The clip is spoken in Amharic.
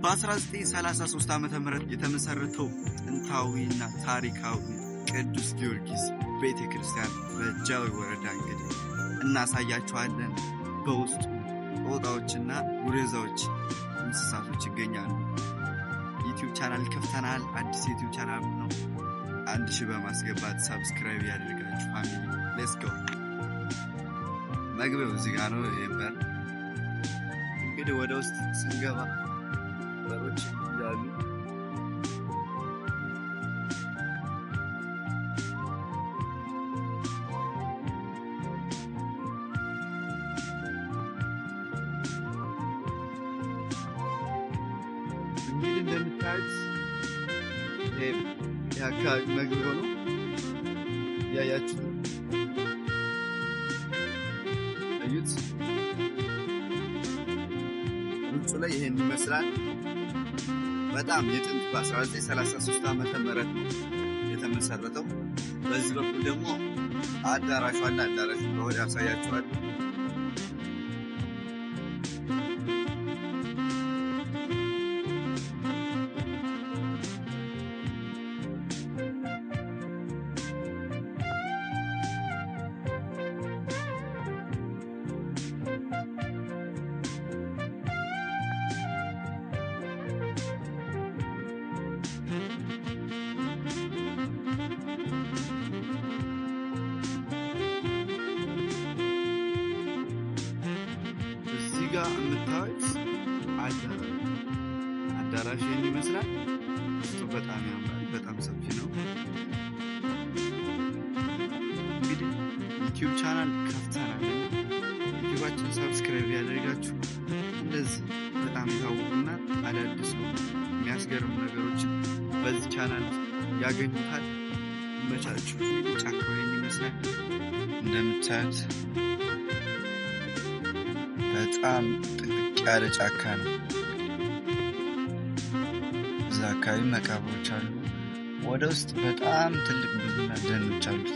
በ1933 ዓ.ም የተመሰረተው ጥንታዊና ታሪካዊ ቅዱስ ጊዮርጊስ ቤተ ክርስቲያን በጃዊ ወረዳ እንግዲህ እናሳያችኋለን። በውስጡ ጦጣዎችና ጉሬዛዎች እንስሳቶች ይገኛሉ። YouTube channel ከፍተናል። አዲስ YouTube channel ነው። 1000 በማስገባት subscribe ያደርጋችሁ family let's go። መግቢያው እዚህ ጋር ነው። ይህ በር እንግዲህ ወደ ውስጥ ስንገባ በሮች ያሉ እንግዲህ እንደምታዩት የአካባቢ መግቢያው ነው። እያያችሁት ነው። እዩት። ውጩ ላይ ይሄን ይመስላል። በጣም የጥንት በ1933 ዓመተ ምህረት ነው የተመሰረተው። በዚህ በኩል ደግሞ አዳራሹ አለ። አዳራሹ በወደ ያሳያችኋል። እዚህ ጋር የምታዩት አዳራሽ ይህን ይመስላል። ውስጡ በጣም ያምራል። በጣም ሰፊ ነው። እንግዲህ YouTube channel ከፍተናል። YouTube ኣችን subscribe ያደርጋችሁ እንደዚህ በጣም የታወቁና አዳዲስ የሚያስገርሙ ነገሮችን በዚህ ቻናል ያገኙታል። ይመቻችሁ። እንግዲህ ጫካው ይህን ይመስላል እንደምታዩት በጣም ጥቅጥቅ ያለ ጫካ ነው። እዛ አካባቢ መቃብሮች አሉ። ወደ ውስጥ በጣም ትልቅ ብዙና ደኖች አሉት።